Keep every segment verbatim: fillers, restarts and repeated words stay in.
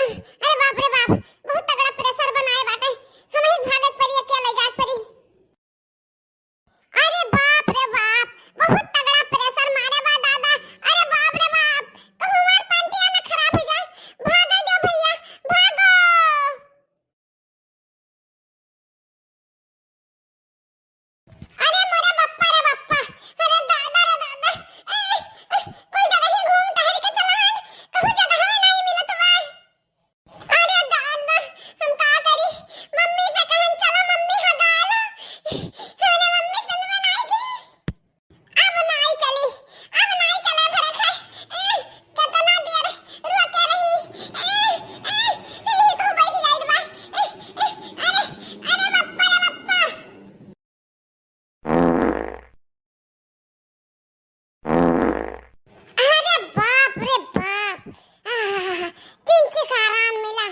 अरे बाप रे बाप, बहुत तगड़ा pressure बनाए बाटे। हमही भागत परी, अकेले जात परी। अरे बाप रे बाप, बहुत तगड़ा pressure मारे बा दादा। अरे बाप रे बाप, कहूँ हमार पंटिया ना खराब हो जाए। भागो दे भैया, भागो। अरे मोरे बप्पा रे बप्पा, अरे दादा रे दादा, ए, ए, कुल जगह ही घूम टहर के चला हन, कहूँ जगह में नहीं मिलत बा। अरे दादा, हम का करी? मम्मी से कहन चलो, मम्मी हगालो। अरे मम्मी सुनबे नाई की। अब नाई चली, अब नाई चले फरक है। ए, केतना देर रोके रही। ए, ए, यही तो बैठ जाइत बा। ए, ए, अरे, अरे बप्पा रे बप्पा। अरे बाप रे बाप, आह, किंची का आराम मिला।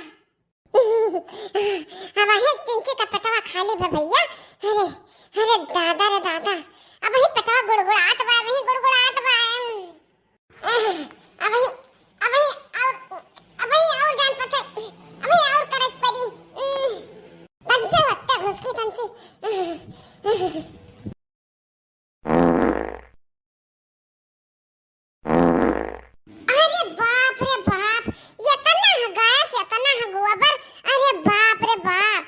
अब ही किंची का पेटवा खाली बा भैया। अरे, अरे दादा रे दादा, अब ही पेटवा गुड़गुड़ात बा, अब ही गुड़गुड़ात बा। आह, अब ही, अब ही और, अब ही और जान पथे, अब ही और करे के पड़ी। उम, तंचे वत्ते घुसकी तंची। अरे बाप रे बाप, एतना ह गैस, एतना ह गोबर, अरे बाप रे बाप।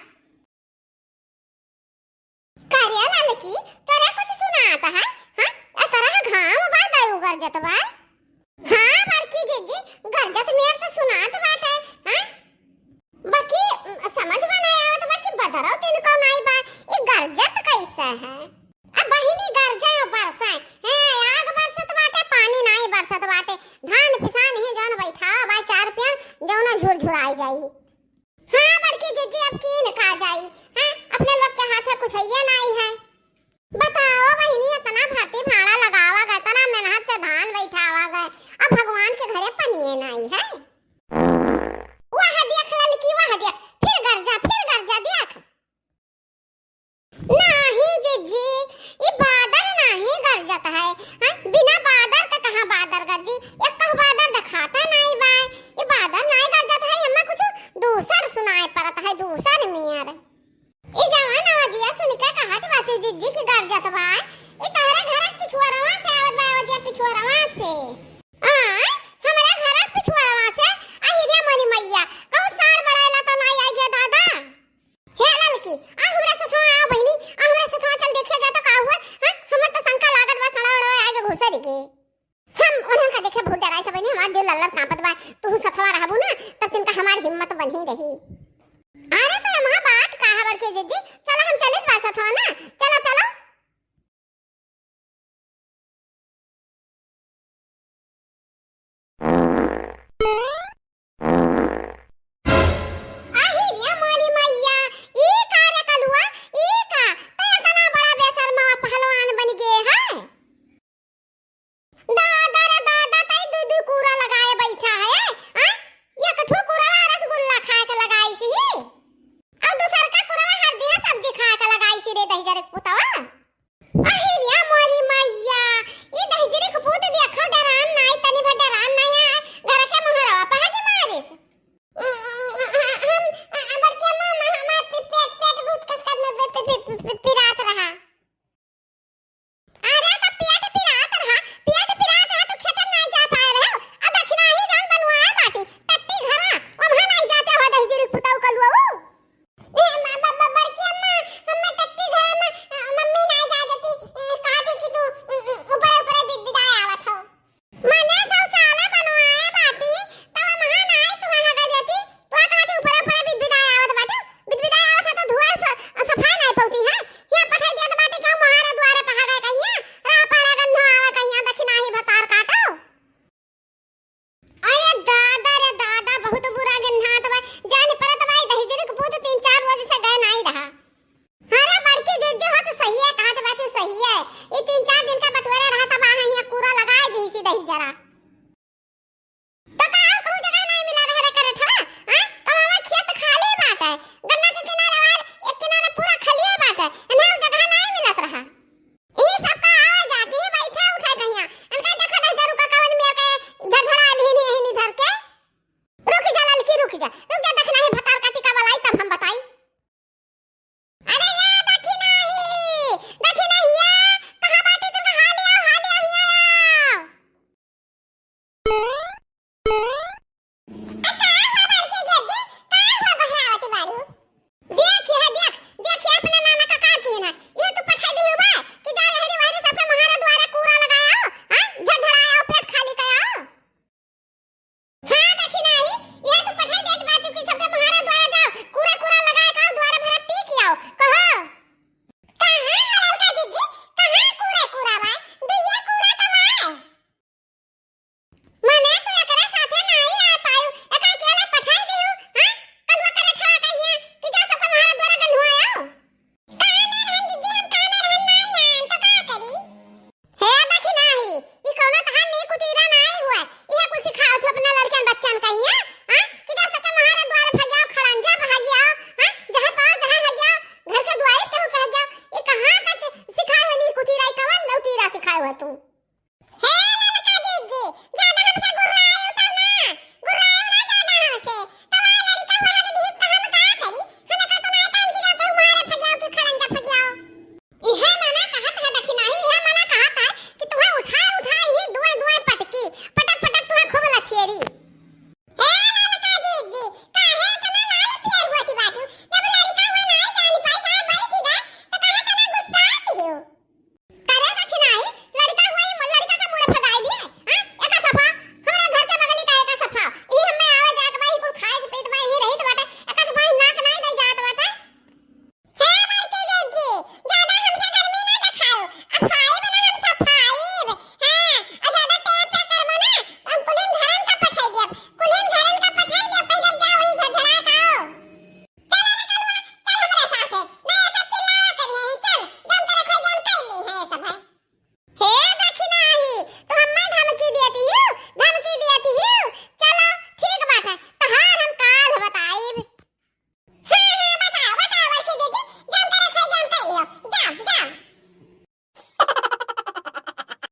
का रे ललकी, तोरा कुछ सुनात है? हाँ? एतना घाम बा, दाई गरजत बा। हाँ, बड़की जिज्जी, गरजत मेर त सुनात बाटे, हाँ? बाकी, उम, समझ में नाई आवत बा कि बदरौ तिनकौ नाई बा, ई गरजत कैसे है? अब बहिनी गरजे और बरसे, हैं, आग बरसत बाटे, पानी नाई बरसत बाटे, धान पिसान ही जौन बैठावा बा चार पियन, जौन झुरझुराई जाई। हाँ, बड़की जिज्जी, अब कीन का जाई, हैं, अपने लोग के हाथ में कुछ हइये नाई है। बताओ बहिनी, इतना भर्ती भाड़ा लगावा गए, इतना मेहनत से धान बैठावा गए, अब भगवान के घरे पनिये नाई है। वह देख ललकी, वह देख, फिर गरजा, फिर गरजा, देख। नाही जिज्जी, ई बादर नाही गरजत है, हैं? बिना बादर के कहाँ बादर गरजी? एक बादर देखाते नाई बा, ई बादर नाई गरजत है, हमें कुछ दूसर सुनाई पड़त है, दूसर नियर। ई जवन आवाजिया सुन के कहत बाटू जिज्जी की गरजत बा, ई तोहरे घर के पिछुआरवा से आवत बा, आवाजिया पिछुआरवा से। आय, हमरे घर के पिछुआरवा से, आ हिरिया मोरी मैया, कहूँ साँड़ बड़ाइला तो नाई आई गया दादा। हे ललकी, आ हमरे सथवा आओ बहिनी, आ हमरे सथवा चल देखिया जा तो का हुआ, हाँ? हमें तो शंका लागत बा, साँड़ उड़वा आगे घुसर के। हम उन्हन का देखे बहुत डराइत है बहिनी, हमार जो लल्लर कांपत बा, तू सथवा रहबू ना, तब तिनका हमार हिम्मत बनी रही। अरे तो एमा बात का है बड़की जिज्जी, चलो हम चलित बा सथवा ना, चलो चलो।